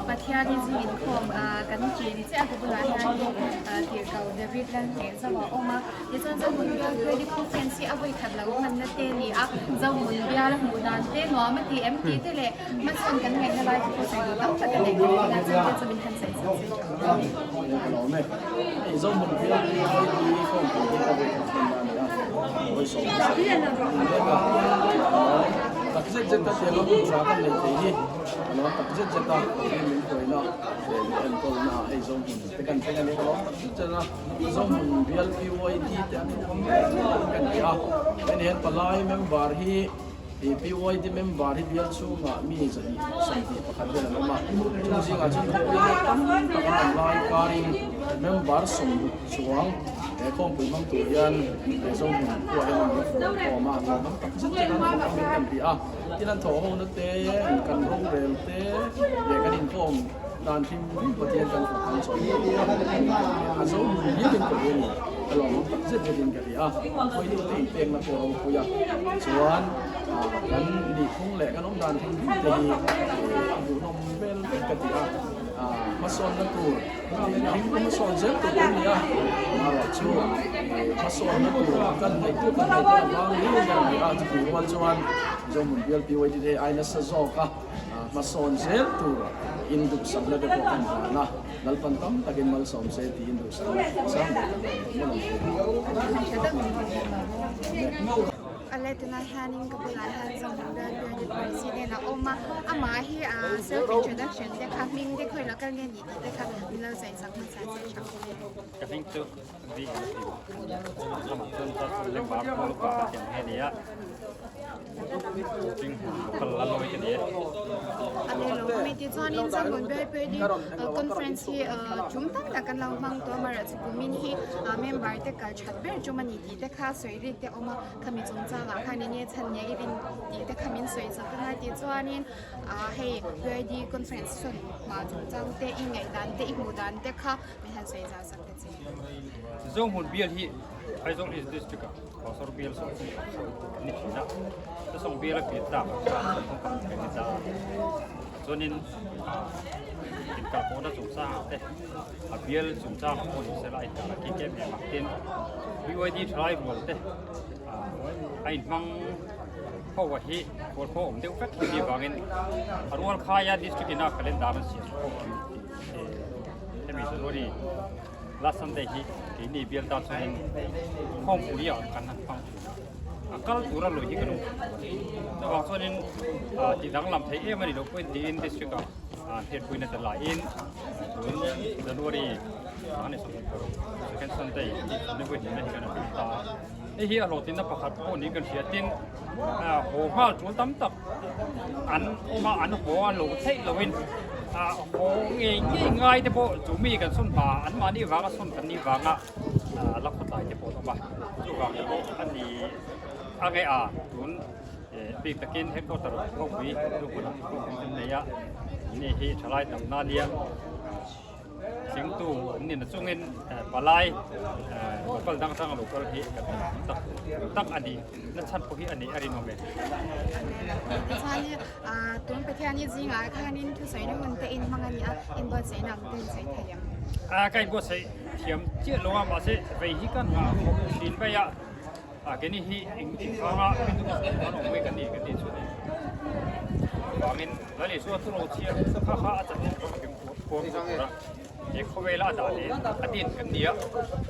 Pathianin zing inkhawm kan ṭin chiah a bulah hianin tirhkoh David Lalhmeh zo a awm a tichuan Zohmun bial Credit Conference hi a vawi khat lo hmanna te a ni a Zohmun bial a hmuh dan te nuam a ti em tih te leh hmasawn kan ngaihna lai te pawh sawi duh tam tak a nei bawk a chuan te chu min han sawi chak zet Ka lawm e. Hei Zohmun bial hi vawi khawmpui hi a vawi khat hmanna a ni a, vawi 17 a ni mek a. Tak zet zet a tiang a hun tha kan neih theih hi ka lawm tak zet zet a, Pathian min hruaina leh min enkawlna ah hei Zohmun te kan thleng a ni ka lawm tak zet zet a. Zohmun bial PYD te an inkhawm mek niin kan ti a, hemi hian palai member hi ih PYD member hi bial chhungah mi 221 vel an awm a, chung zingah chuan khawpui leh tam tak an awm lai karin member 60 chuang he khawmpui hmang tur hian he Zohmun khua hian an lo fawm a, lawmawm tak zet zet an thawk awmin kan ti a, tin an thawh hona te kan rorel te leh kan inkhawm Dan hrim hrim Pathian kan fak kan chawi a zo hmun hialin ka ri a ni. Ka lawmawm tak zet zetin ka ri a, hruaitute inpekna pawh ropui a, chuan kan nihphung leh kan awm dan hrim hrim te hi a hmuhnawm vel vek ka ti a, hmasawnna tur mihring chu hmasawn zel tur kan ni a, amaherawh chu hmasawnna tur kan ngaihtuah kan ngaihtuah avang niin ka ri a, chutih rual chuan Zohmun bial PYT te hi ai nasa zawk a. Hmasawn zel tur induhsakna te pawh kan hlan a, Lalpan tam takin malsawm se tih induhsakna sang ber kan hlan a ni. A letna hianin ka bulah hian Zohmun Bial Bial President a awm a, amah hi self introduction te kha hming te khawi local nge ni tih te kha min lo sawi chak hmasa che tha. Ka hming chu V L P lamah chuan Lembar Pawl Upa ka ti ang he nia. Tichuanin Zohmun Bial Pedi Conference hi tum tam tak kan lo hmang tawh amaherawhchu kumin hi member te kal that ber tum a ni tih te kha sawi rik te a awm a, khami chungchangah khan enge chhan nge i rin tih te kha min sawi chak a, tichuanin hei PYD Conference sawn hma chungchang te i ngaihdan te i hmuh dan te kha min han sawi zau sak ta che. Zohmun Bial hi Aizawl East District ah Pastor bial sawm chung pakhat ni thin a, chusawng bial a pian tak ah khan kan thawng pakhat kan ni ta a, chuanin inkal pawhna chungchang ah te a bial chungchang ah pawh ni sela a inkal a ki kem em a, tin BYD thalai rual te a inhmang ho a hi rual khaw awm deuh vek hi ni avangin a rual khaia district ina calendar an siam khawm ang tih hemi January Last Sunday hi keini bial ta chuanin khawmpui ah kan han hmang thin a, a kal tura lui hi kan awm thin lo a ni. Chuvang chuanin tih danglam theih em a ni lo pawhin tiin district ah hriatpuina te laiin tun January a ni 26 second Sunday tih ni vawi hnihna hi kan han hmang ta a. Hei hi a hlawhtlinna pakhat pawh niin kan hria tin haw nghal tul tam tak an awm a, an haw a lo theih loin haw ngei ngei ngai te pawh chu mi kan sawn hma an mahni vanga sawn kan nih vanga la khawtlai te pawh an awm a, chuvang te pawh a ni a nge a tun bik takin headquarter khawpui luhmunah khawpui kan nei a, ni hi thalai tamna nia. Thingtu an ni na chungin palai local dang atanga local hi kan tak tak a ni na chhan pawh hi a nih a rinawm e. Tichuan hi tun Pathian hi zingah khanin thusawi na hun te in hmang a ni a, inbuatsaihna ang te in sawi thei ang. Ka inbuatsaih thiam chiah lo a, mahse vei hi ka nghah khawp thin mai a, keini hi eng vanga Pentecost an awm mai kan ni kan tih chu ni. Chuvangin Lal Isua chu ro chhiar kha kha a chanchin famkim kuam tur a he khawvela a dah leh a din kan ni a,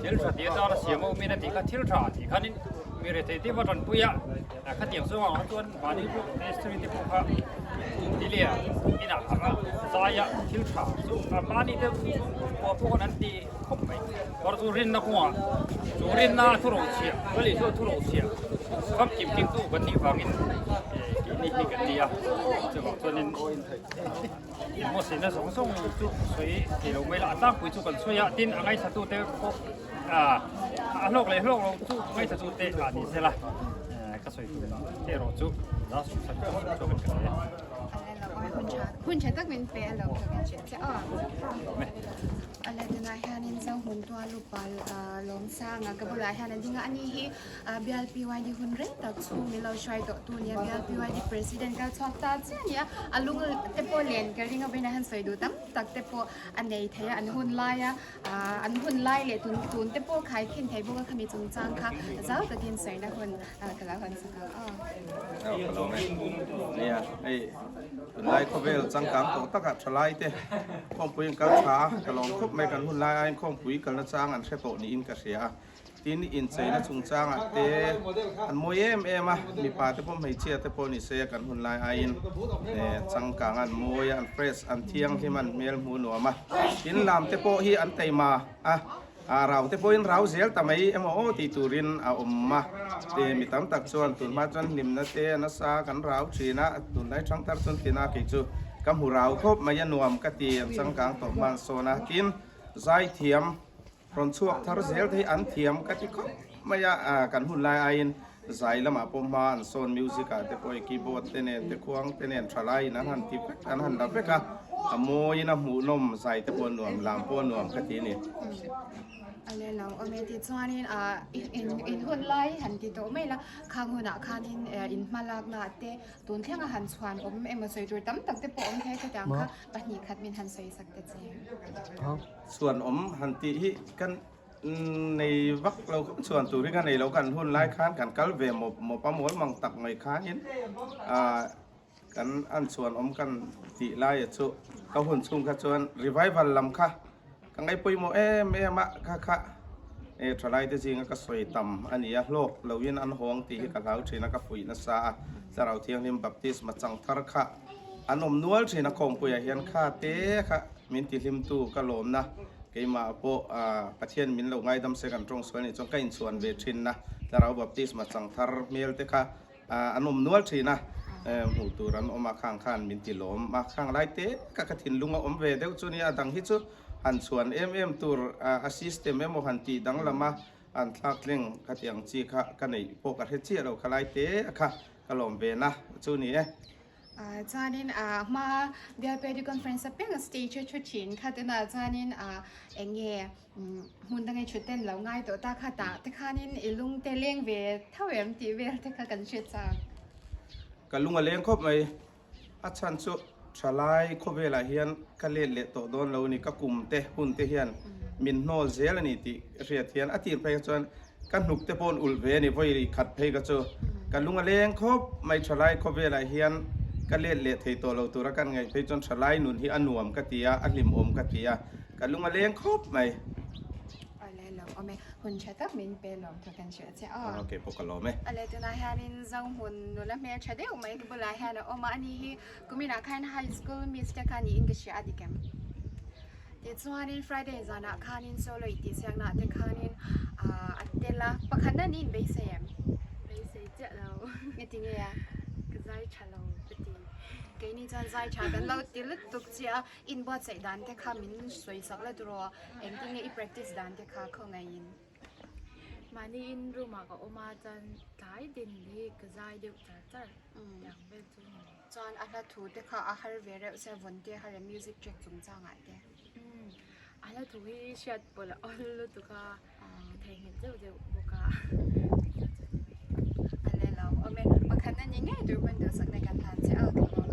thil tha tia tan a siam a awmin a tih kha thil tha tih khanin mi rethei te va tanpui a, khatiang zawng ang chuan mahni pawh ministry te pawh kha tilia inah a zai a thil tha chu mahni te chhungkua pawh khan an ti khawp mai. Kawr chu rinna kawngah chu rinna a thu rochhiah Lal Isua thu rochhiah famkim kengtu kan nih vangin keini hi kan ni a, chuvang chuanin Inhmuhsihna zawng zawng chu sawi thei lo mai la, a tlangpui chu kan sawi a, tin a ngaihsatute pawh a hlawk leh hlawk lo chu ngaihsatute ah ni se la, ka sawi tur erawh chu last sak sak chuan kan hria. Hun tha tak min pe a lo ka kan hriat che aw. Ala tunah hianin Zohmun Tualupa Lawmsanga ka bulah hian a ding a, ani hi Bial PYD hun rei tak chhung min lo hruai tawh tu nia, Bial PYD President kal chhuak ta chiah a ni a, a lung te pawh len ka ring a vawiinah hian sawi duh tam tak te pawh a nei thei a, an hun laia an hun lai leh tun tun te pawh khai khin thei bawk a khami chungchang kha zau takin sawina hun ka lo han sak ang aw. Aw ka lawm e. Nia hei tunlai khawvel changkang tawh takah thalai te khawmpui an kal tha a, ka lawm khawp mai kan hun lai aiin khawmpui kalna chang an hre tawh niin ka hria a. Tin incheina chungchangah te an mawi em em a, mipa te pawh hmeichhia te pawh ni se kan hun lai aiin changkang an mawi a, an fresh an thianghlim an hmel hmuh nuam a. Tin lam te pawh hi an taima a. A rau te pawhin rau zel ta mai emaw aw tih turin a awm a, ti mi tam tak chuan tunhma chuan hlimna te a nasa kan rau thin a, tunlai thang thar chuan tina kei chu ka hmu rau khawp mai a nuam ka ti an changkang tawh hman sawn a, tin zaithiam rawn chhuak thar zel te hi an thiam ka ti khawp mai a, kan hun lai aiin zai lamah pawh hma an sawn music ah te pawh i keyboard te nen te khuang te nen thalaiin an han ti vek an han la vek a, a mawiin a hmuhnawm zai te pawh a nuam lam pawh a nuam ka ti a ni. A le lo awm e tichuanin ah in in hun lai han ti tawh mai la khang hunah khanin in hma lakna te tun thlenga han chhuan awm emaw sawi tur tam tak te pawh awm thei chutiang kha pahnih khat min han sawi sak ta che. Chhuan awm han tih hi kan Nei vak lo khan chuan tur hi ka nei lo kan hun lai khan kan kal ve mawp mawp a mawl mang tak mai khanin ah kan an chuan awm kan tih lai a chu ka hun chhung kha chuan revival lam kha ka ngaih pawimawh em em a kha kha e thalai te zinga ka sawi tam a ni a hlawk loin an hawng tih hi ka hlau thin a ka fuih nasa a Thlarau Thianghlim baptisma chang thar kha an awm nual thin a khawmpuiah hian kha te kha min tihlimtu ka lawmna keimah pawh Pathian min lo ngaidam se kan tawng sual nih chuan ka inchhuan ve thin a, Thlarau baptisma chang thar hmel te kha an awm nual thin a, hmuh tur an awm a khang khan min ti lawm a, khang lai te ka ka thinlung a awm ve deuh chu nia, a dang hi chu han chhuan em em tur a system emaw han tih danglam a an thlak thleng ka tih ang chi kha ka neih pawh ka hre chiah lo kha lai te kha ka lawm ve na chu ni e. Chuanin a hma Bial Pedi Conference a piang a stage a thu thin kha tunah chuanin a eng nge hmun danga i thut ten lo ngai tawh ta kha tah te khanin i lung te leng ve tho em tih vel te kha kan hre chak. Ka lung a leng khawp mai. A chhan chu thalai khawvelah hian ka let leh tawh dawn lo a ni, ka kum te hun te hian min hnawl zel a ni tih hriat hian a tir phei kha chuan Ka hnuk te pawh an ulh ve a ni, vawi khat phei ka chu ka lung a leng khawp mai. Thalai khawvelah hian ka let leh thei tawh lo tura kan ngaih phei chuan thalai nun hi a nuam ka ti a, a hlimawm ka ti a, ka lung a leng khawp mai. Awle lo awm e, hun tha tak min pe lawm tho kan hria che aw. Ok pawh ka lawm e. Awle tunah hianin Zohmun nula hmel tha deuh mai ka bulah hian a awm a, ani hi kuminah khan High School Miss te kha niin ka hria a dik em? Tichuanin Friday zanah khanin solo intihsiaknaah te khanin a tel a, pakhatna niin beisei em? Beisei chiah lo. Engati nge a? Ka zai tha lo ka ti. Keini chuan zai tha kan lo ti lutuk chiah a, inbuatsaih dan te kha min sawisak la turaw, engtin nge i practice dan te kha khawngaihin? Mahni in room ah ka awm a chuan tlai din hi ka zai deuh char char tiang vel chu ni mai. Chuan a hla thu te kha a har ve reuh se vawn te a har em music track chungchangah te. Umm a hla thu hi hriat pawlh a awl lutuk a ka theihnghilh deuh deuh bawk a. A le lo awm e pakhat na ni ngei tur pawn duhsakna kan hlan che a ka lawm.